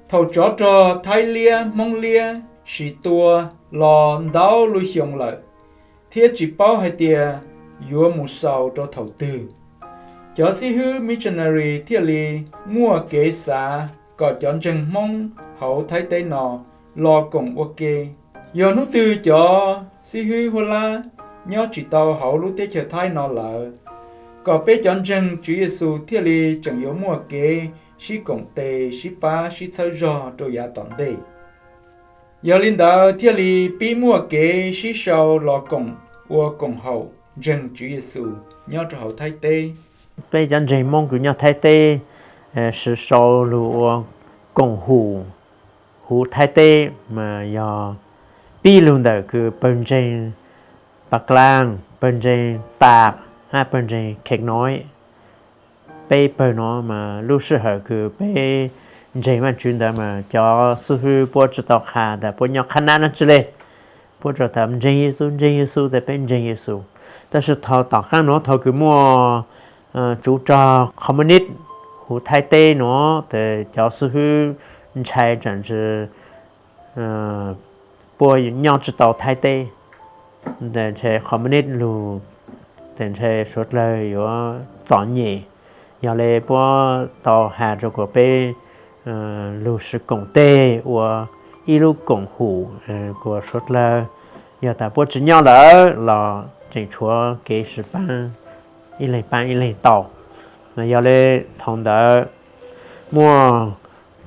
Thaum tsov rog Thaib liab Hmoob liab sis tua los ntau lub xyoo lawm, thiab tsis paub hais tias yuav mus xaus rau thaum twg, cov xib hwb missionary thiaj li muaj kev xav kom cov ntseeg Hmoob hauv Thaib teb no los koom ua ke. Yog hnub twg cov xib hwb Huab Lab nyob tsis tau hauv lub teb chaws Thaib no lawm, kom peb cov ntseeg Tswv Yexus thiaj li tseem yuav muaj kev sib koom tes sib pab sib txhawb zog rau yav tom ntej. Yog li ntawd thiaj li pib muaj kev sib sau los koom ua koom haum ntseeg Tswv Yexus nyob rau hauv Thaib teb. Peb cov ntseeg Hmoob kws nyob Thaib teb sib sau lug ua koom haum huv Thaib teb mas yog pib lug ntawm kws pawg ntseeg Pas Klaaj, pawg ntseeg Tam, hab pawg ntseeg Kheev Noi. Peb pawg no mas lub sij hawm kws peb ntseeg Vaajtswv ntawd mas cov xib hwb puab tsi tau qha tas puab nyob qhab nab dlaab tsi le. Puab tsuas tas ntseeg Yexus, ntseeg Yexus tas peb ntseeg Yexus. Tab sis thaum tom qaab nuav thaum kws muaj tsuv rog communist huv Thaib teb nuav tas cov xib hwb ntshai tas puab nyob tsi tau Thaib teb, tas ntshai communist lug, tas ntshai suav dlawg yuav txom nyem. Yog le puab tau has rua kuas peb lug sib koom teg ua ib lub koom haum kuas suav dlawg yog tas puab tsi nyob lawm los tseem tshuav kev sib paab, ib leeg paab ib leeg tau. Yog le thaum ntawd muaj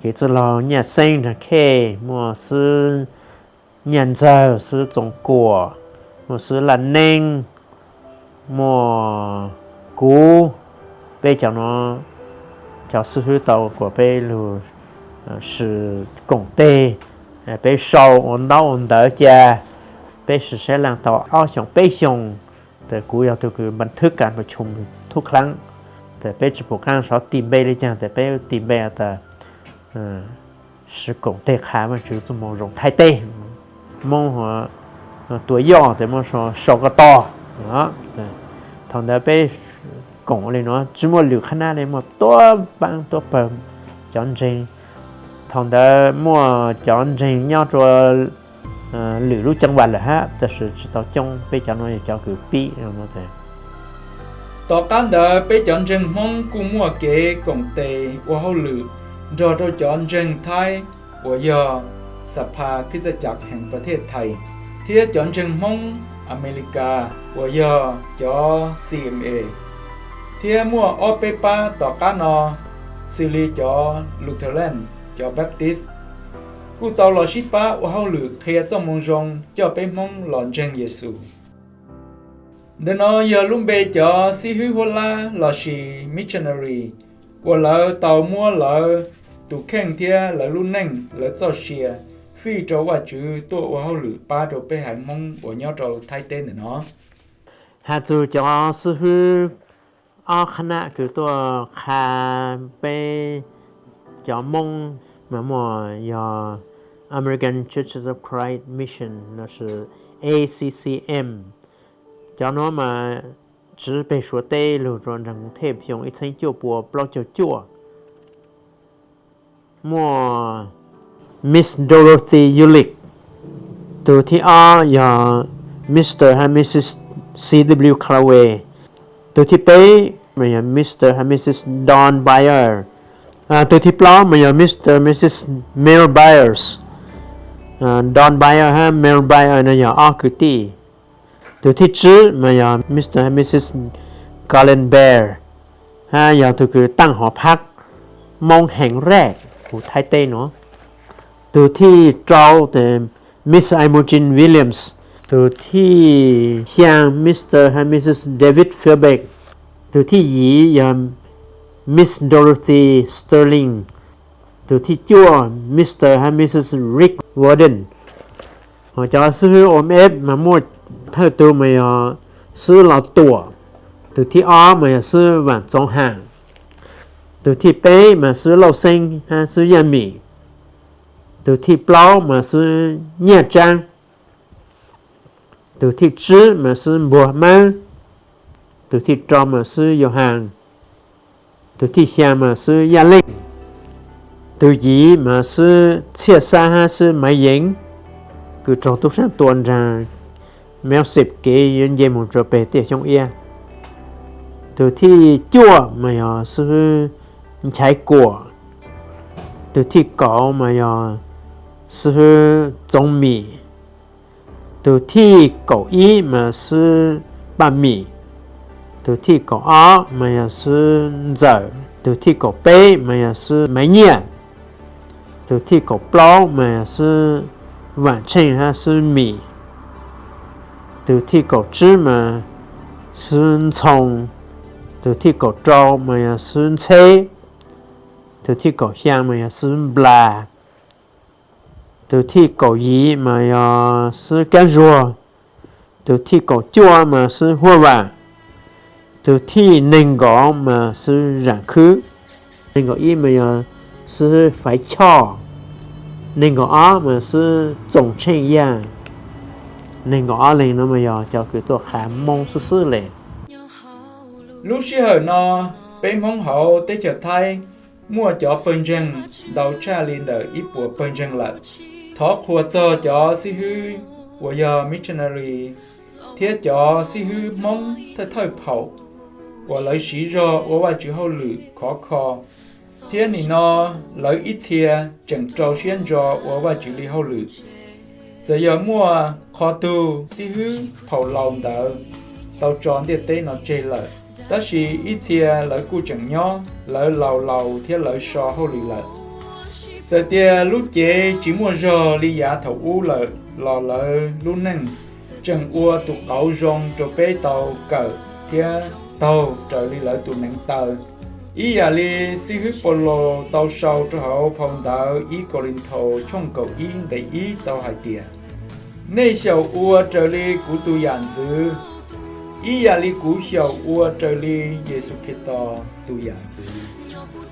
kev txwj laug Nyaj Xeeb Nraag Khej, muaj xib Nyaj Ntxawg, xib Txoov Kuam, muaj xib Laj Neeb, muaj kuv, peb cov nuav, cov xib hwb tau kuas peb lug sib koom teg, peb sau ua ntaub ua ntawv ca, peb sib sab laaj tau ob xyoos peb xyoos. Tas kuv yog tug kws npa thwb kas pas chum thub khlaab, tas peb tsi pum qaab sov tis npe le caag tas peb tis npe tas sib koom teg qha Vaajtswv txuj moo zoo Thaib teb, Moob tua yoj tas muab sau ko taw. Thaum ntawd peb koom le nuav tsi muaj lwm qhab nab le, muaj tuab paab tuab pawg cov ntseeg. Thaum ntawd muaj cov ntseeg nyob rua lwm lub ceev vas lawm hab, tab sis tsi tau coob, peb cov nuav yog cov kws pib. Tom qab ntawd peb cov ntseeg Hmoob kuj muaj kev koom tes ua hauj lwm nrog rau cov ntseeg Thaib uas yog Xab Phas Kis Txawj Cam Heev Pas Thej Thais, thiab cov ntseeg Hmoob Amelikas uas yog cov C M A, thiab muaj ob peb pab tom qab no xws li cov Lutheran, cov Baptist, kuj tau los sib pab ua hauj lwm qhia txoj moo zoo coj peb Hmoob los ntseeg Yexus. Ntawm no yog lub npe cov xib hwb huab lab lossis missionary uas lawv tau muab lawv tus kheej thiab lawv lub neej lawv txoj sia fij rau Vajtswv tuaj ua hauj lwm pab rau peb haiv Hmoob uas nyob rau Thaib teb ntawm no. Has txug cov xib hwb ob qhab nab kws tuaj qha peb cov Moob mas muaj yog American Churches of Christ Mission lossis A C C M. Cov nuav mas tsiv peg Suav teb lug rua nraag Koos Thej xyoo ib txheeb cuaj pua plaub caug cuaj. Muaj Miss Dorothy Yulick. Tug thib ob yog Mister hab Missus C W Callaway. Tug thib peb mas yog Mister hab Missus Don Byer. Tug thib plaub mas yog Mister Missus Mel Byers. Don Byer hab Mel Byer no yog ob kwv tij. Tug thib tsib mas yog Mister hab Missus Garland Byer, hab yog tug kws taaj hov phab Moob heev raj huv Thaib teb nuav. Tug thib rau tas Miss Imogen Williams. Tug thib xyaa Mister hab Missus David Philbeck. Tug thib yim yog Miss Dorothy Sterling. Tug thib cuaj Mister hab Missus Rick Warden. Hos cov xib hwb O M F mas muaj thawj tug mas yog xib Los Tuam. Tug thib ob mas yog xib Vaam Txoov Haam. Tug thib peb mas xib Lauj Xeeb hab xib Yaj Mim. Tug thib plaub mas xib Nyaj Tsaab. Tug thib tsib mas xib Npuag Mab. Tug thib rau mas xib Yauv Haas. Tug thib xyaa mas xib Yaj Leej. Tus yim mas xwb Txhiaj Xab hab xwb Maiv Yeev, kws raug tub saab tua nraag, Maiv Xeem kev yuav nce moog rua peg tiaj xyoob iab. Tug thib cuaj mas yog xwb Nchaiv Kuam. Tug thib kaum mas yog xwb Txoov Mim. Tug thib kaum ib mas xwb Paj Mim. Tug thib kaum ob mas yog xwb Ntxawm. Tug thib kaum peb mas yog xwb Maiv Nyiaj. Tug thib kaum plaub mas yog xwb Vaam Tsheej hab xwb Mim. Tug thib kaum tsib mas xwb Ntxhoo. Tug thib kaum rau mas yog xwb Ntxheb. Tug thib kaum xyaa mas yog xwb Nplas. Tug thib kaum yim mas yog xwb Kaab Zuag. Tug thib kaum cuaj mas xwb Huab Vaam. Tug thib neeg nkaum mas xwb Zaam Khwb. Neeg nkaum ib mas yog xwb Faiv Choj. Neeg nkaum ob mas xwb Txoom Tsheej Yaaj. Neeg nkaum ob leeg no mas yog cov kws tuaj qha Moob xwb xwb le. Lub sij hawm no, peb Hmoob hauv teb chaws Thaib muaj cov pawg ntseeg ntau tshaj li ntawm ib puas pawg ntseeg lawm. Thov qhuas txog cov xib hwb uas yog missionary thiab cov xib hwb Hmoob thawj thawj phaum uas lawv siv zog ua Vajtswv hauj lwm khov kho, thiab nim no lawv ib txhia tseem rau siab ntso ua Vajtswv li hauj lwm. Txawm yog muaj qhov tug xib hwb phaum laus ntawd tau tso ntiaj teb no tseg lawm, tab sis ib txhia lawv kuj tseem nyob, lawv laus laus thiab lawv so hauj lwm lawm. Txawm tias lub cev tsis muaj zog li yav thaum ub lawm los lawv lub neej tseem ua tus qauv zoo rau peb tau kawm thiab taug raws li lawv tus neev taw. Ib yam li xib hwb Paulus tau sau rau hauv phau ntawv ib Kauleethaus tshooj kaum ib nqe ib tau hais tias, nej xyaum ua raws li kuv tus yam ntxwv, ib yam li kuv xyaum ua raws li Yexus Khetos tus yam ntxwv. Nyob puag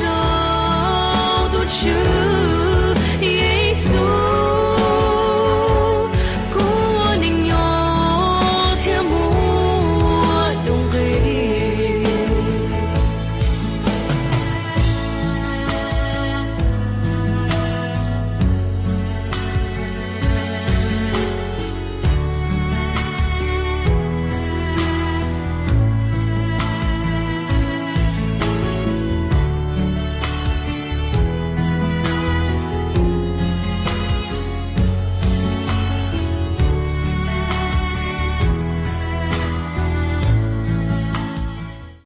rau tus Tswv